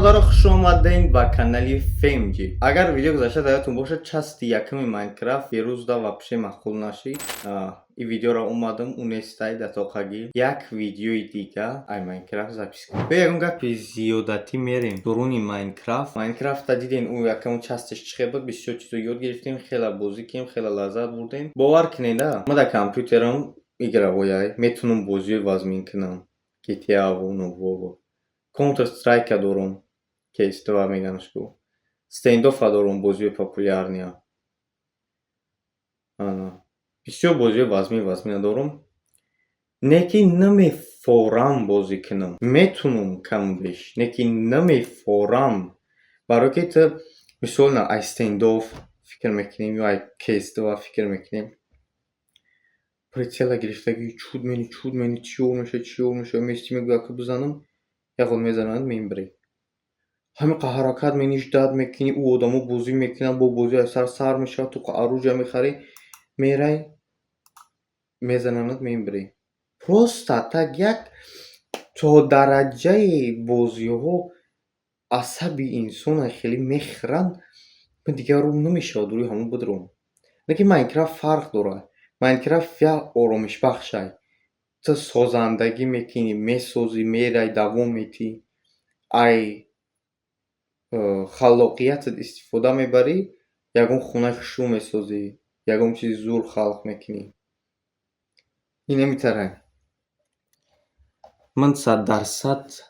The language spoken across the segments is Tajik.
Бародаро, хуш омадем ба канали FMG. Агар видео гузашта дар ёдтон бошад, части якуми Майнкрафт фирӯзда вообще маъқул нашид. И видеоро омадам унестай да тоқагӣ. Як видеои дига ай Майнкрафт запись кунем. Бе ягон гапи зиёдатӣ мерем дуруни Майнкрафт. Майнкрафтта дидем, ӯ якум частиш чӣ хел буд, бисёр чизо ёд гирифтем, хела бозӣ кардем, хела лаззат бурдем. Бовар кунед, ма дар компютерам игровояй, метавонам бозиҳои вазмин кунам. GTA ву новово. Counter Strike дорум, CS2 меганаш ку. Standoff дорум, бозиҳои популярния. Ана. Бисёр бозиҳои вазмин вазмина дорум. Не ки намефорам бозӣ кунам. Метунам каму беш, не ки намефорам. Барое ки ту мисол на ай Standoff фикр мекунем ё ай CS2 фикр мекунем. Прицела гирифтагӣ чуд мени, чуд мени, чиёр мешавад, чиёр мешавад, мести мегӯяд ки бизанам, яғон мезананд, мембирӣ. Ҳамин ҳаракат менӣ, ждать мекунӣ, ӯ одамо бозӣ мекунанд, бо бозӣ аз сар сар мешавад, ту оружие мехарӣ, мерай, мезананад, мембирӣ. Просто так як то дараҷаи бозиҳо асаби инсона хеле мехӯранд, дигар рӯ намешавад рӯи ҳамон бидром. Лекин Майнкрафт фарқ дорад. Майнкрафт як оромишбахшай. Ту созандагӣ мекунӣ, месозӣ, мерай, давом медиҳӣ. Ай халлоқиятат истифода мебарӣ, ягон хонаи хушрӯ месозӣ, ягон чизи зур халқ мекунӣ. Ин наметарай. Ман 100%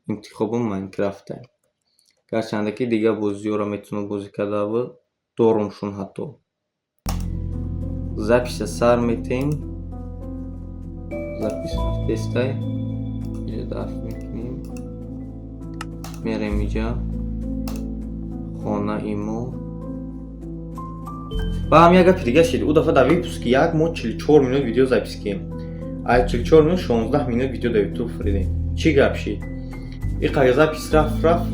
интихобам Майнкрафтае. Гарчанде ки дигар бозиҳоро метавонам бозӣ кардаву дорумшон ҳатто. Записа сар метем. Запись рафтестай. Иҷа дафт мекунем. Мерем иҷа. Хонаи мо. Ба ҳам як гапи дига шид. Ӯ дафъа дар выпуски як мо 44 минут видео запись кардем. Ай 44 минут 16 минут видео дар ютуб фиридем. Чӣ гап шид? Иқадар запись рафт рафт.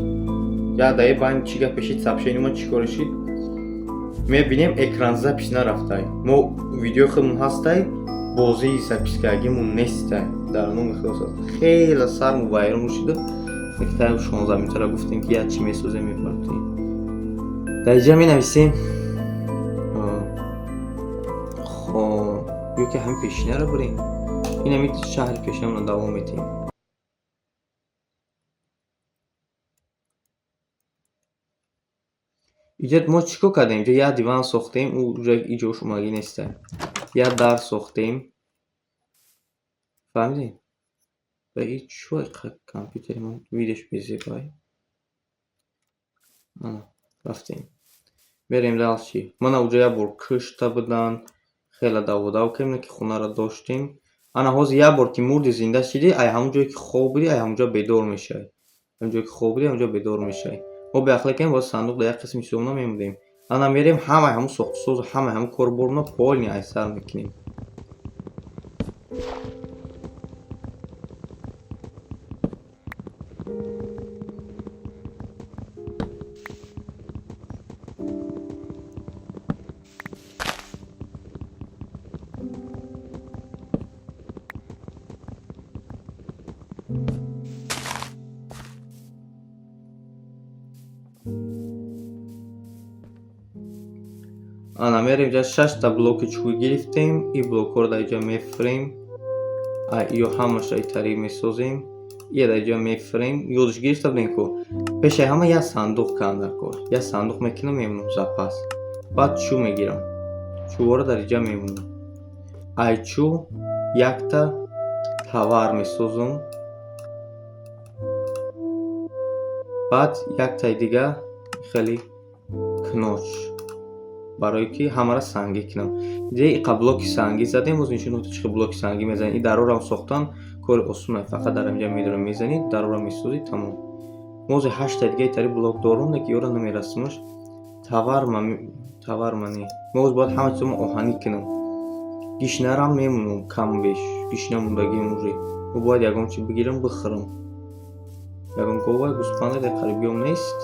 Як даи байн чӣ гапе шид, сообщение мо чӣ коре шид? Мебинем, экран запись нарафтай. Мо видеои худмон ҳастай, бозии запись кардагимон нестай. Дар номи худо хеле сарму вайрон шиду. Мектаб 16 минутара гуфтем ки як чӣ месозем, мепартоем. Дар иҷа менависем хо ё ки ҳамин пешинаро бирем. Ин ҳамин шаҳри пешинамонро давом медиҳем. Иҷа мо чӣ кор кардем? Иҷа як диван сохтем, ӯ уже иҷош омадагӣ нестай. Як дар сохтем. Фаҳмидем? Ва и чӯ компютери ман видаш безебай. Ана, рафтем. Мерем дальше. Мана уҷа як бор кушта буданд. Хеле даводав кардем, ки хонаро доштем. Ана ҳозир як бор ки мурди, зинда шидӣ, ай ҳамон ҷое ки хоб будӣ, ай ҳамон ҷо бедор мешавӣ. Ҳамон ҷое ки хоб будӣ, ҳамон ҷо бедор мешавӣ. Мо беақлӣ кардем, боз сандуқ дар як қисми чизомона мемондем. Ана мерем ҳамаи ҳамон сохтусозу ҳамаи ҳамон кору полный ай сар мекунем. Ана мерем иҷа, шашта блоки чӯбӣ гирифтем. Ин блокҳоро дар иҷа мефурем. Ай ё ҳамаша итари месозем. Ия дар иҷа мефурем. Ёдаш гирифта будем ку. Пешаи ҳама як сандуқ кардам дар кор. Як сандуқ мекунам, мемонам запас. Баъд чӯб мегирам. Чӯбҳоро дар иҷа мемонам. Ай чӯб якта тавар месозам. Баъд яктаи дига хеле кноч. Барое ки ҳамаро сангӣ кунам. Дида, иқа блоки сангӣ задем, боз нишон дод чӣ хел блоки сангӣ мезанем. Ин дарорам сохтан кори осоне. Фақат дар инҷа медорем, мезанӣ, дарора месозӣ, тамом. Мо ҳозир ҳашта дига итари блок дорум, лекин ёро намерасимаш. Тавар тавар мани. Мо ҳозир бояд ҳама чизомо оҳанӣ кунам. Гишнарам мемонам каму беш. Гишна мондагиам уже. Мо бояд ягон чи бигирам, бихӯрам. Ягон говай, гӯспанда дар қарибиём нест.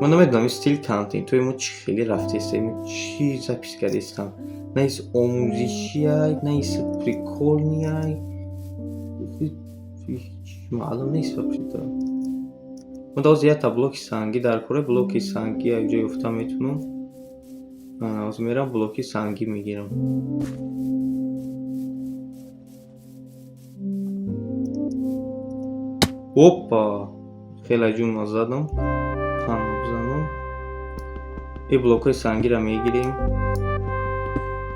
Ман намедонам, ин стили контентҳои мо чӣ хеле рафтеста, мо чӣ запись кардестам. На ис омӯзишиай, на ис прикольный ай. Маълум нест вообще-то. Мо ҳозир якта блоки сангӣ дар кора, блоки сангӣ як ҷо ёфта метавонам. Ҳозир мерам, блоки сангӣ мегирам. Опа! Хеле ҷунма задам. Қанд бизанам. Ин блокҳои сангиро мегирем.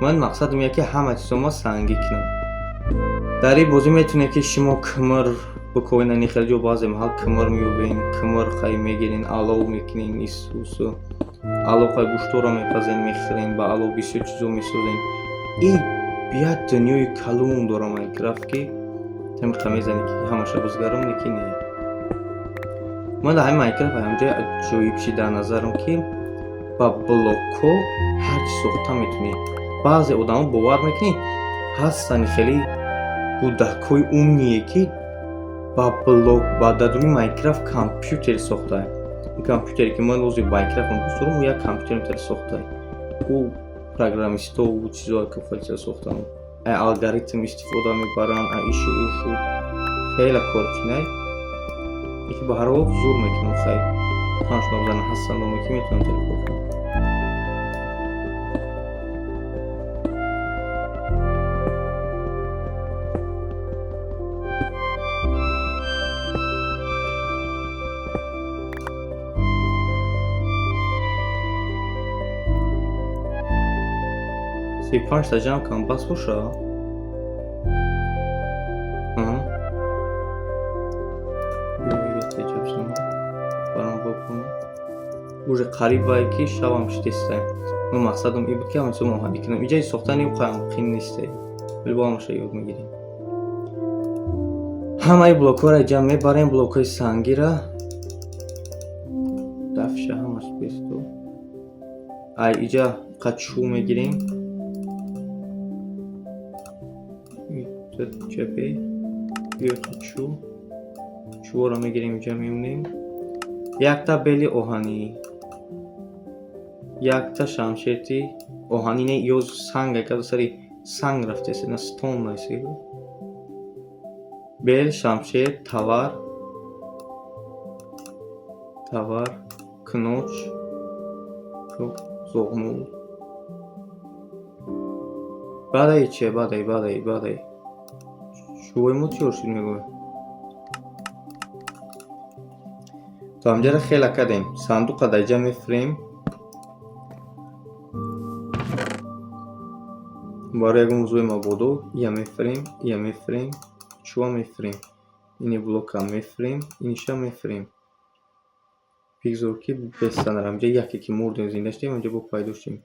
Ман мақсадам ия, ки ҳама чизо ма сангӣ кунам. Дар ин бозӣ метавонед, ки шумо кмр бикобед, ани хеле ҷо баъзе маҳал кмр меёбен, кмр хай мегирен, алов мекунен, исусу. Алов хай гӯштҳоро мепазен, мехӯрен, ба алов бисёр чизо месозен. Ин як дунёи калон дора Майнкрафт, ки тамиқа мезанӣ, ки ҳамаша бизгарам, лекин не. Ман дар ҳамин Майнкрафт ҳамҷои аҷоиб чи дар назарам, ки ба блокҳо ҳар чиз сохта метавонӣ. Баъзе одамо, бовар мекунӣ, ҳастанд хеле кӯдакҳои умные, ки ба блок ба даруни Майнкрафт компютер сохтаанд. Ин компютере, ки ман ҳозир Майнкрафтам дӯст дорам, ӯ як компютер метавон сохтае. Ӯ программистову чизое ки хеле чизо сохтанд. Алгоритм истифода мебаранд, иши ушу хеле кори қинай. Лекин ба ҳар ҳол зур мекунам, хай. Панҷ нобзана ҳастанд оме, ки метавонам телефон кунам. 35-та ҷамъ кунам, бас боша? Аҳа. Барам бокунам. Уже қарибае, ки шавам шидестае. Ман мақсадам ин буд, ки ҳама чизо оҳанӣ кунам. Иҷаи сохтани қаям қин нестае. Вале бо ҳамаша ёд мегирем. Ҳамаи блокҳоро иҷа мебарем, блокҳои сангира. Дафша ҳамаш бесту. Ай иҷа қачӯ мегирем. Чапе. Биё чӯ. Чӯро мегирем, иҷа мемонем. Якта бели оҳанӣ. Якта шамшерти оҳанӣ, не, ё санг, якада сари санг рафтест, на stone найси. Бел, шамшер, тавар, тавар, куноч, зоғнул. Баъдаи че? Баъдаи, баъдаи, баъдаи. Чӯбои мо чӣ шуд, мегӯяд? То ҳамҷара хела кардем. Сандуқа дар иҷа мефурем. Барои ягон мавзӯи мабодо ия мефурем, ия мефурем, чӯба мефурем. Ини блока мефурем, иниша мефурем. Бигзор, ки бестанар. Ҳамҷа яке ки мурдем, зинда шудем, ҳамҷа бо пайдо шудем.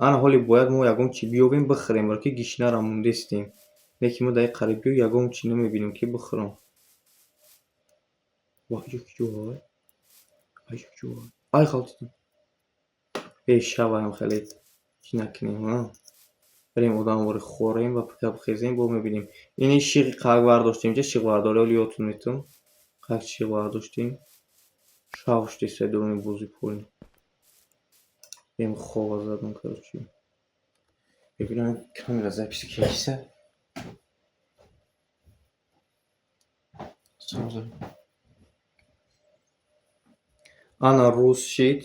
Ана ҳоли бояд мо ягон чӣ биёбем, бихӯрем, баро ки гишнара мондестем. Лекин мо дар ин қарибиё ягон чӣ намебинем, ки бихӯрам. Ва иҷо ки ҷой? Иҷо ҷой? Ай, ғалтидам. Э, шаваям хеле чӣ накунем, а? Барем, одамвори хорем ва пика бихезем, бо мебинем. Ини шиғи қак бардоштем, инҷа шиғбардорӣ, ҳоли ёдтон метавон. Қак шиғ бардоштем. Шав шудеста дуруни бозӣ поин. Бем, хова задам, короче. Бибинам, камера записи киса. Сразу. Ана рӯз шид.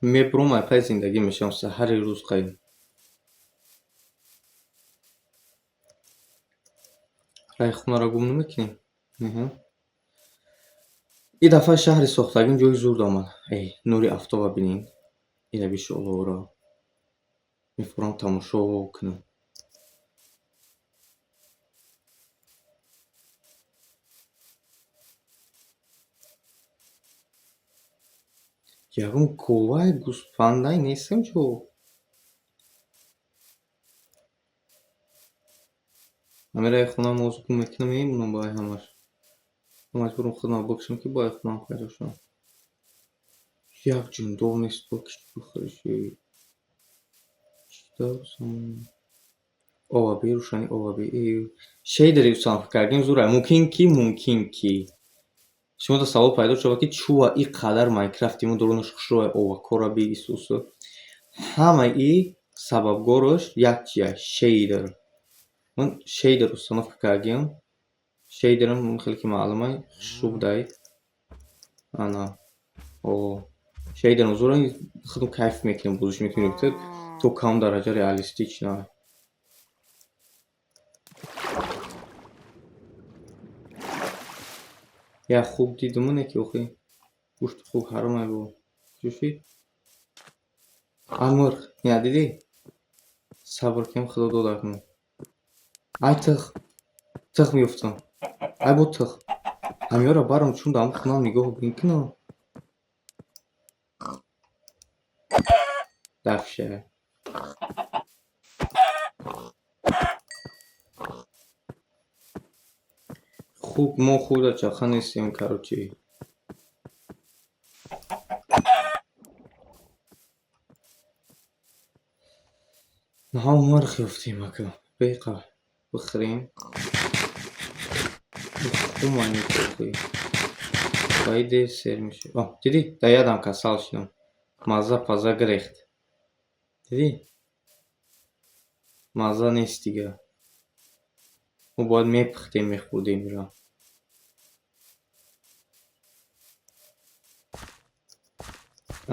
Мебурам, айпай зиндагӣ мешавам саҳари рӯз қайм. Рай хонаро гум намекунем? Ин дафъа шаҳри сохтагим ҷои зур омад. Эй, нури афтоба бинед. Ина бишолоро. Мефурам, тамошо кунам. Ягон говай, гӯспандай нестем ҷо. Ҳамин раи хонаам ҳозир гум мекунам, мемонам ба ай ҳамаш. Маҷбурам худам бикушам, ки бо ай хонаам пайдо шавам. Як ҷундор нест, бикуши, бихӯриши. Оваби, рӯшани оваби. Шейдери установка кардем, зура. Мумкин ки шумо савол пайдо шавад, ки чӯа и қадар Майнкрафти мо дурунаш хушрӯай, овакора би исусу. Ҳамаи и сабабгорош як чия: шейдер. Ман шейдер установка кардем. Шейдерам хеле ки маълумай, хушрӯ будай. Ана. О, шейдерам зура, худам кайф мекунем, бозиш мекунем, то кам дараҷа реалистично. Як хуб дидуму не ки охи гӯшти хук ҳаромай бо. Чӣ шид? А, мурғ. Ина дидӣ? Сабр кунем, Худо дод акнун. Ай, тухм. Тухм ёфтам. Ай, бо тухм. Ҳамёро барам, чун дар хунам нигоҳ мекунам. Дафша. Хуб, мо худа чаха нестем, короче. Наҳо мурғ ёфтем, ака. Беқа бихӯрем. Хумай мехӯрӣ. Баиде сер мешавад. О, дидӣ? Дар ядам касал шудам. Мазза паза гирехт. Дидӣ? Мазза нест дига. Мо бояд мепухтем, мехӯрдем инро.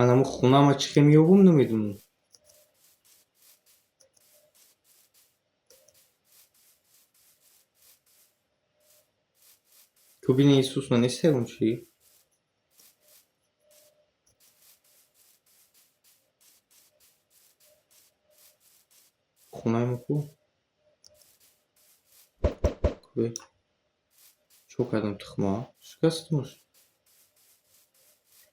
Анамо хунама чӣ хел меёбум, намедонам. Ту бини, Иисус нест ягон чӣ? Хонаи мо ку? Кӯ? Чо кардам тухма? Шикастимаш?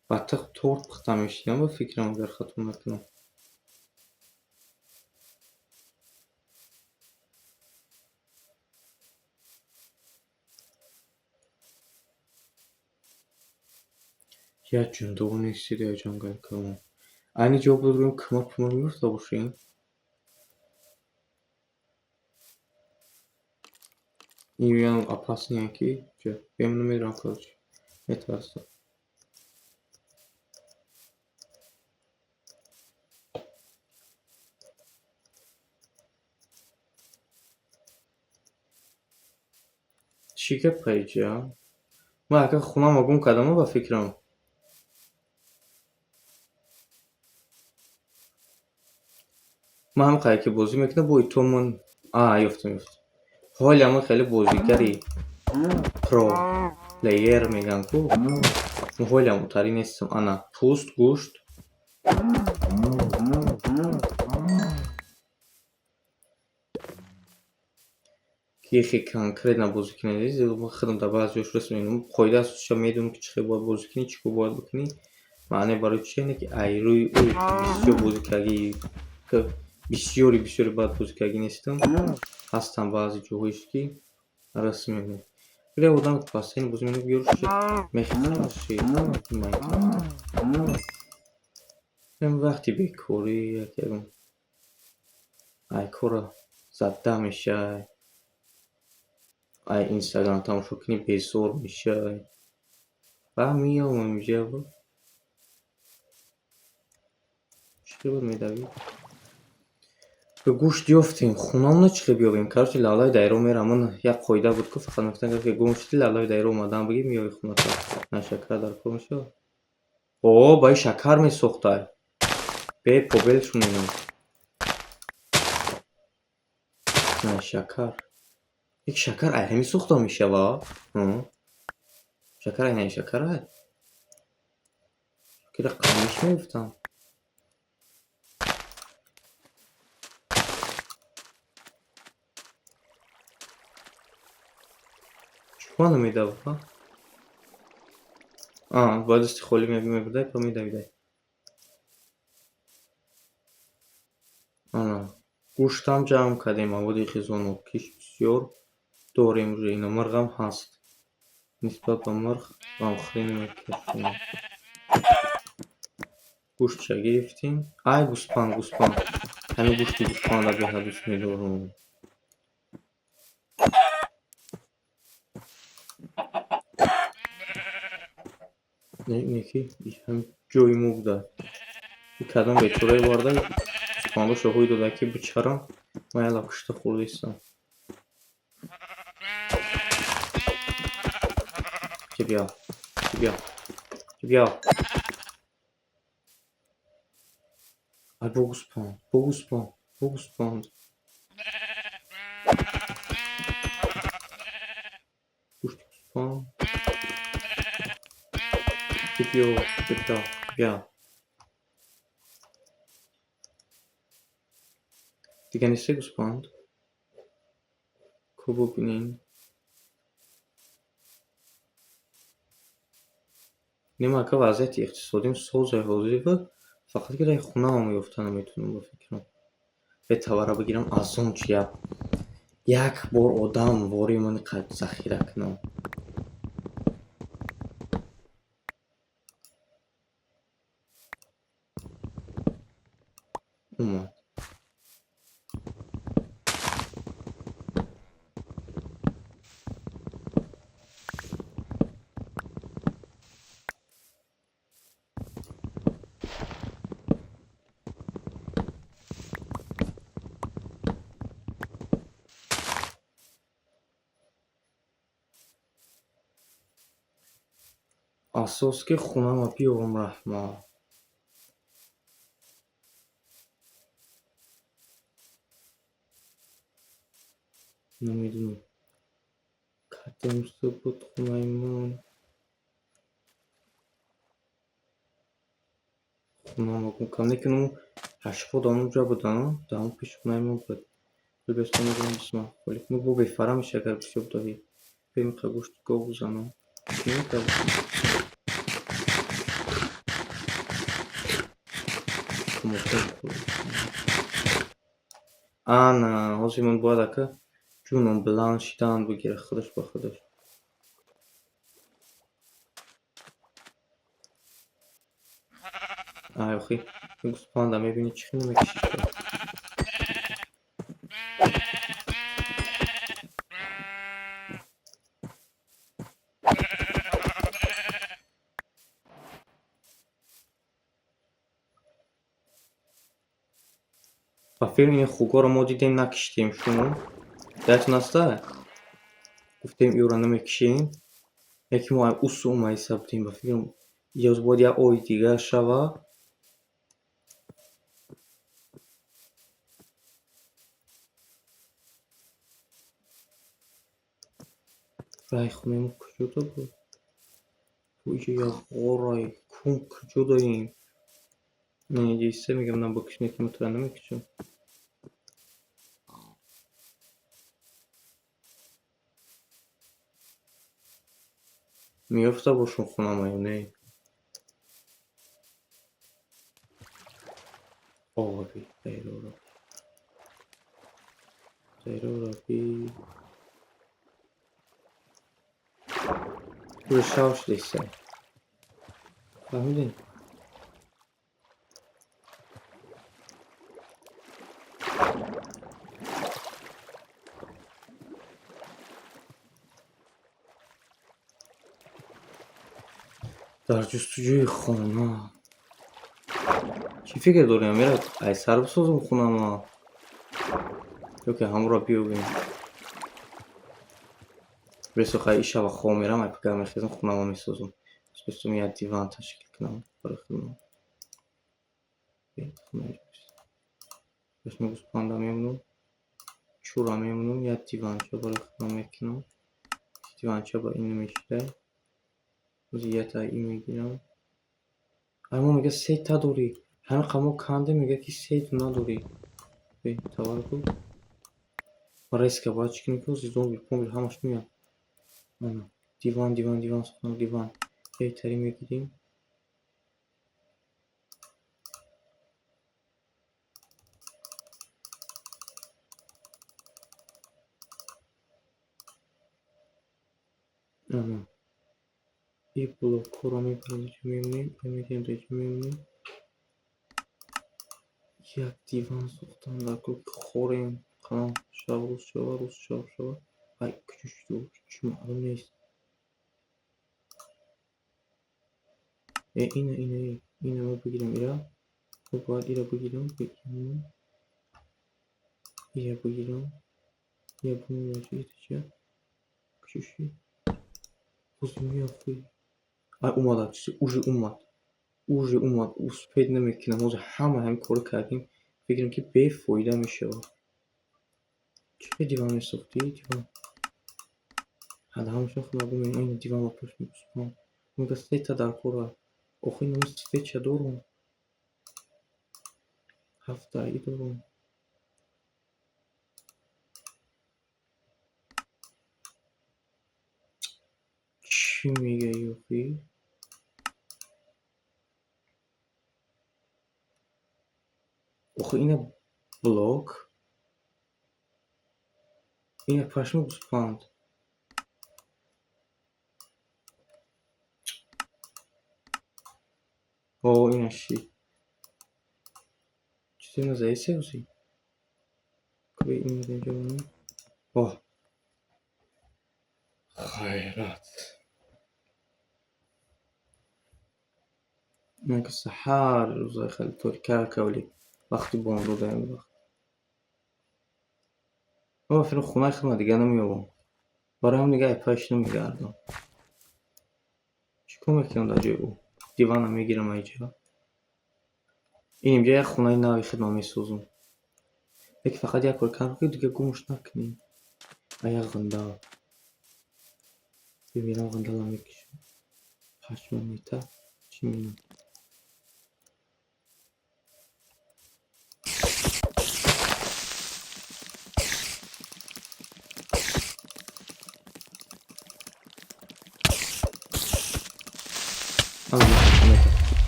Ба тухм торт пухта мешидам, ба фикрам, агар хато накунам. Як ҷундоғ нестида, ҷангали калон. Айни ҷо буд, кӯмак пума меёфта бошем? Ин опасный ки бем намедонам, короче. Метарсам. Чӣ гапа иҷа? Ман ака хунамро гум кардам, ба фикрам. Ман ҳам қадар ки бозӣ мекунам, бо ито ман а ёфтам, ёфтам. Ҳоле ман хеле бозигари про плеер мегӯям ку. Ман ҳолеам утарӣ нестам. Ана пӯст, гӯшт. Ки хе конкретно бозӣ кунед. Ман худам дар баъзеҳош рост мебинам. Қоида асосиша медонам, ки чӣ хел бояд бозӣ кунӣ, чӣ кор бояд бикунӣ. Маъне барои чие не, ки ай рӯи ӯ бисёр бозӣ кардагӣ, бисёри бисёри бад бозӣ кардагӣ нестам. Ҳастанд баъзе ҷоҳоеш, ки рост мебинам. Вале одам постоянно бозӣ мекунад, ёрш мехӯрад Майнкрафт. Вақти бекорӣ як ягон ай кора зада мешавай. Ай Инстаграм тамошо кунӣ, безор мешавай. Баъд меомам инҷа, чӣ хел бояд медавид? Гӯшт ёфтем, хунамона чӣ хел биёбем? Короче, лавлави дайро мерам. Ман як қоида буд ку, фақат мегуфтанд, ки гум шудӣ, лавлави дайро омадан бигӣ, меёи хоната. На шакар дар кор мешавад? О, ба ин шакар месохтай. Бе побел шунинам. На шакар. Як шакар ай ҳамин сохта мешавад? Шакар ай ҳамин шакарай? Кира қамиш меёфтам. Чӣ намедавад? А, бояд дасти холӣ мебудай, па медавидай. Ана, гӯштам ҷамъ кардем, маводи ғизонокиш бисёр дорем уже, ина мурғам ҳаст. Нисбат ба мурғ ғамхӯрӣ намекашем. Гӯштша гирифтем. Ай, гӯспанд, гӯспанд. Ҳамин гӯшти гӯспанда беҳад дӯст медорам. Не ки ҳам ҷои мо буда. Кадом бечорае оварда, гӯспандошо ҳуй дода, ки бичарам, ман як лапушта хӯрдаистам. Ки биё, ки биё, ки биё. Ай, бо гӯспанд, бо гӯспанд, бо гӯспанд. Гӯшти гӯспанд. Ки биё, ки биё, биё. Дига несте гӯспанд? Ко бубинем. Нема, ака, вазъияти иқтисодим созай ҳозир буд, фақат ки раи хонаам ёфта наметавонам, ба фикрам. Бе тавара бигирам, аз он чи як бор одам вори ман қад захира кунам. Омад. Асос ки хонама биёрам, раҳмат. Намедонам. Кадом су буд хонаи ман? Хонама гум кардам. Лекин ӯ ҳаштҳо дар он ҷо буданд, дар он пеши хонаи мо буд. Бибестон мегӯям бисма. Ну бо бефара меша, агар бисёр доҳӣ. Бем қа гӯшти гов бизанам. Ана, ҳозир ман бояд, ака, ҷунам баланд шидан бигира худаш ба худаш. Ай, охи, гӯспанда мебинӣ, чӣ хел мекишид. Ба филм ин хугоро мо дидем, накиштем шумо. Даятон аста? Гуфтем, иёро намекишем. Яке мо усу омаиса будем, ба фикрам иёз бояд як ои дигар шава. Рай хонаи мо куҷода буд? Иҷо як ғорай кун куҷо даем? Не, мегам, на бикиш, не ки мо тура намекушам. Меёфта бошум хонама ё не? Оби, дайрора. Дайрора би. Уже шав шудеса. Фаҳмидем? Дар ҷустуҷӯи хона. Чӣ фикр дорем, Амира? Ай сар бисозум хонама? Ё ки ҳамро биёбем? Бесо хай, ишава хоб мерам, ай пага мехезам, хонама месозум. Бесум як диван ташкил кунам барои худам. Бес гӯспанда мемонам, чӯра мемонам, як диванча барои худам мекунам. Диванча ба ин намешидай. Ята ин мегирам. Ай, мо мега сета дорӣ. Ҳамин қа мо кандем, мега ки се дуна дорӣ. Бе, тавар ку. Резко бояд чӣ кунем, ки ҳозир зомби помби ҳамаш меяд. Ана, диван, диван, диван, сохтам диван. Беҳтарин мегирем. Ана. И блокҳоро мебарем, инҷо мемонем, мегирем, дар инҷо мемонем. Як диван сохтам дар ку, хорем, қалам шав, рӯз шава, рӯз шав шава. Ай, куҷо шуд? Чӣ маълум нест. Ина, ина, ина, мо бигирам ира. Бояд ира бигирам, ира бигирам. Я бумочи. Кушиши. Ай, омада, уже омад. Уже омад. Успеть намекунам. Ҳозир ҳама ҳамин корро кардем. Фикрам, ки бефоида мешавад. Чӣ диван месохтӣ? Диван. Ҳамашон худам ин диван ба пушт мепӯсам. Мега сета дар кора. Охи инами свеча дорум. Ҳафта и дорум. Чӣ мегаи охи? Охи, ина блок. Ина пашми гӯспанд. О, ина ши. Чизе назаисе ҳозир? О! Хайрат. Ман ки ҳар рӯза хеле торика кавли вақти бомдода ин вақт. Ман фикр хонаи худам дига намеёбам. Барои ҳам дига ай пайш намегардам. Чӣ кор мекунам дар ҷои ӯ? Дивана мегирам айҷа. Ин инҷа як хонаи нави худам месозам. Лекин фақат як кор кардам, ки дига гумш накунем. А як ғандал. Бимирам, ғандала мекушам. Пашма мета чӣ менам?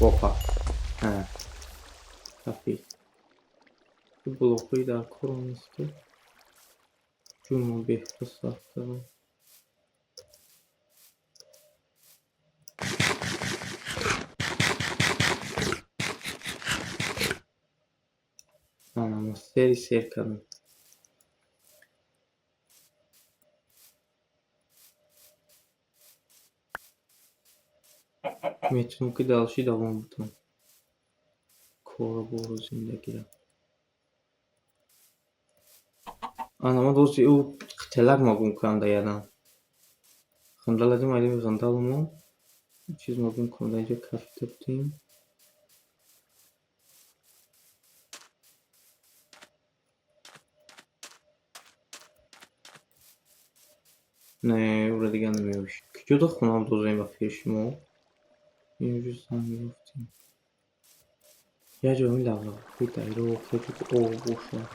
Опа. Кафи. Блокҳои дар корам нест, ки ҷӯмо беҳтар сарф кардам. Ана, ма сери сер кардам. Метавонам, ки дальше давом бутам. Кору бору зиндагиро. Ана, ман дози ӯ телак ма гум кардам дар ядам. Ғандала дим, айдими ғандаламо чиз ма гум кардам. Дар инҷа кафита будем. Не, ӯро дига намеёбиш. Куҷода хона дозем ба фикри шумо? Инҷо занг ёфтем. Як ҷо ҳамин лавлавҳои дайро, як ҷо ки об бошад.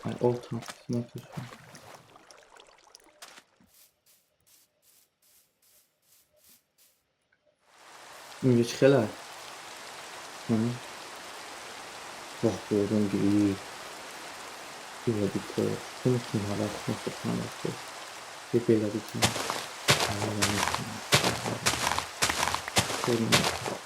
Ай, об танқис накашам. Инҷо чӣ хел аст? Воҳ, борон гирифт. Ива бикор. Чӣ метавонем ҳар вақт хона сохтан дар кор? Бе бела бизанем. Наметавонем. Кор намекунем.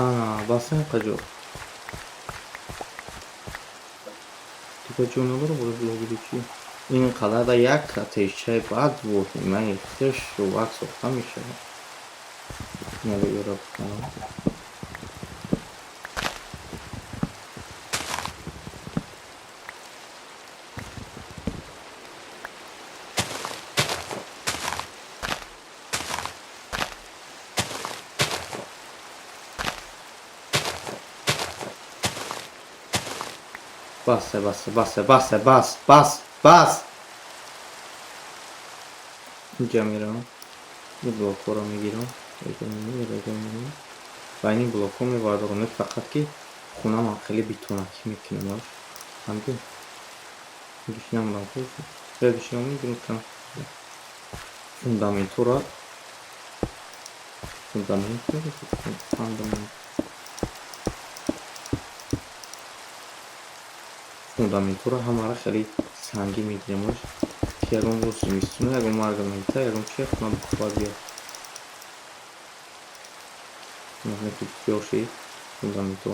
Ана, басен қаҷо? Дигар ҷо надорам барои блогери чӣ? Ин қадар да як атешчаи баъд воҳимаи хушрувак сохта мешавад. Инро ёра бикунам. Басе, басе, басе, басе, бас, бас, бас! Инҷа меравам. Ин блокҳоро мегирам. Байни блокҳо мебардорам, не фақат ки хунамам хеле бетонакӣ мекунам. Фаҳмидӣ? Гишинам, фундаментҳоро, фундамент, фундамент, фундаментҳоро ҳамаро хеле сангӣ мегирем, ки ягон рӯз зимистона, ягон марга меита, ягон чи, хона бихобад биёд. Ки бисёр шид фундаментҳо.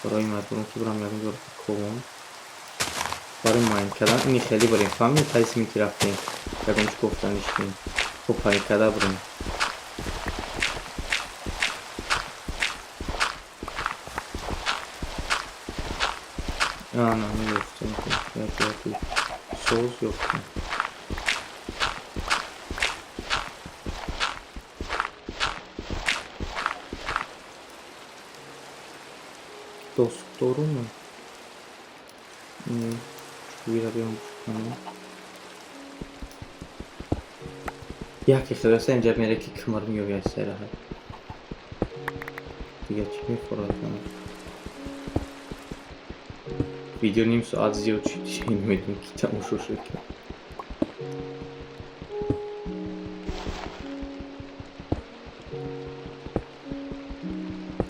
Барои маҷбурам, ки бирам ягон ҷо ковам барои майн кардан. Ини хеле барем, фаҳмидӣ? Тайсими ки рафтем, ягон чи кофта ништем, копанӣ карда бурем. Ана, меёфтем, як ҷояки соз ёфтем. Доск дорум? Чӯбира биём бушканам. Яке хелоса инҷа мере, ки кимар меояд сайраҳат. Дига чӣ мефорад? Видео ним соат зиёд шуд, намедонам, ки тамошо шуд.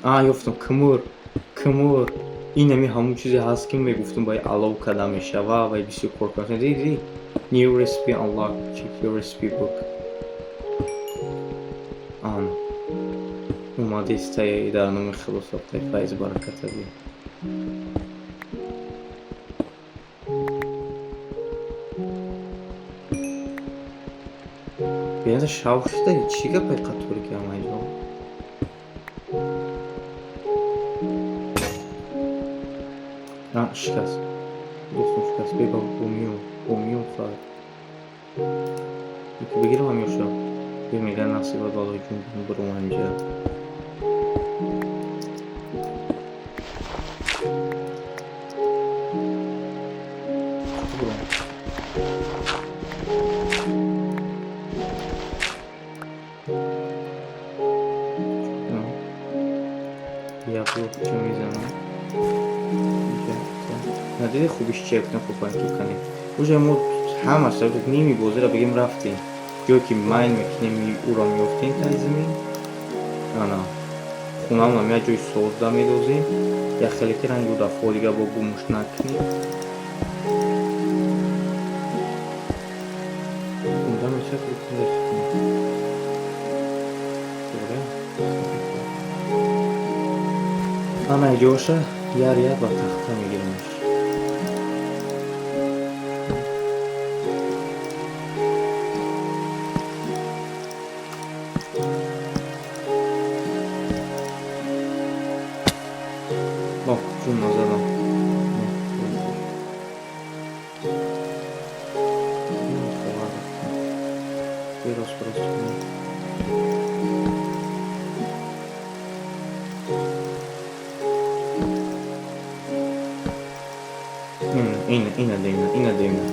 А, ёфтам кмур, кмур. Ин ами ҳамон чизе ҳаст, ки мегуфтам, баи алов карда мешава ва бисёр кор карда. Диди? New recipe unlock, check your recipe book. Ан омадистаи, дар номи Худо сохтаи, файзи бараката би. Бинада, шав шуда, чӣ гапай қатори ки ҳама инҷо? А, шикаст. Дӯстон, шикаст. Беба, бомиём, бомиём хоҳад. Ки бигирам ҳамёша. Бе, мега насиба балои ҷун бурум ҳаминҷа. Бурум. Як блок чӣ мезанам? Надиди, хубиш чия? Гуфтам, копанки канем. Уже мо ҳамаш ними бозиро бигем рафтем. Ҷое ки майн мекунем, ӯро меёфтем таи замин. Ана хунамонам як ҷои созда медозем. Як хеле ки ранги дафъо дига бо гумуш накунем. Унда мешавад. Торе? Ана ҷоша яр яр ба тахта мегирамаш. О, ҷун назадам. Рост рост кунем. Ина, ина, ина димна, ина димна.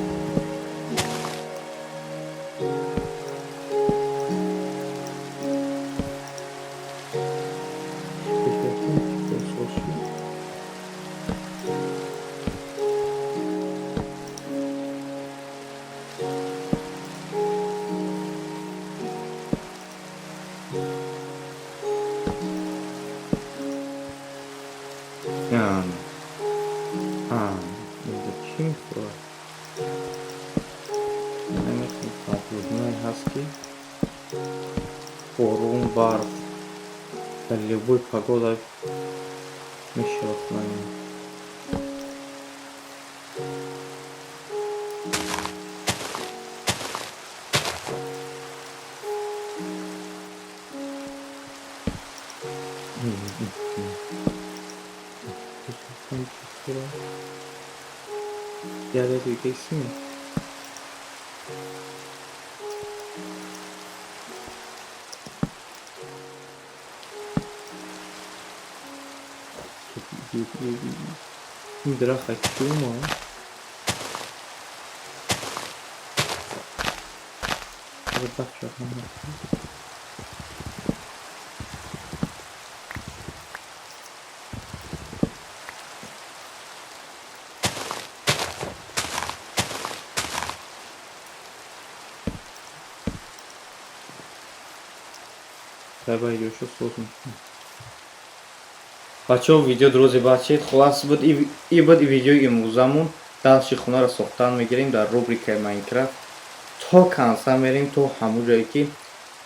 Ан. Ан. Инҷа чӣ мехӯрад? Намехӯрад, ҳаст, ки борон, барф, дар любой погода мешавад хонаи. Яре дига. Ин дарахт чӣ омад? Ҳозир сахт шуд. Треба ещё соз мекунем. Бачаҳо, видео дрози бачед. Хулас, буд и буд видеои имрӯзамон. Дальше хонаро сохтан мегирем дар рубрикаи Майнкрафт. То конца мерем, то ҳамон ҷое ки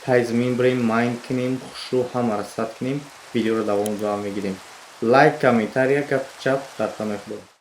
тай замин бирем, майн кунем, хушрӯ ҳамаро сад кунем, видеоро давом мегирем. Лайк, комментария, гапи чап дар паноҳи Худо.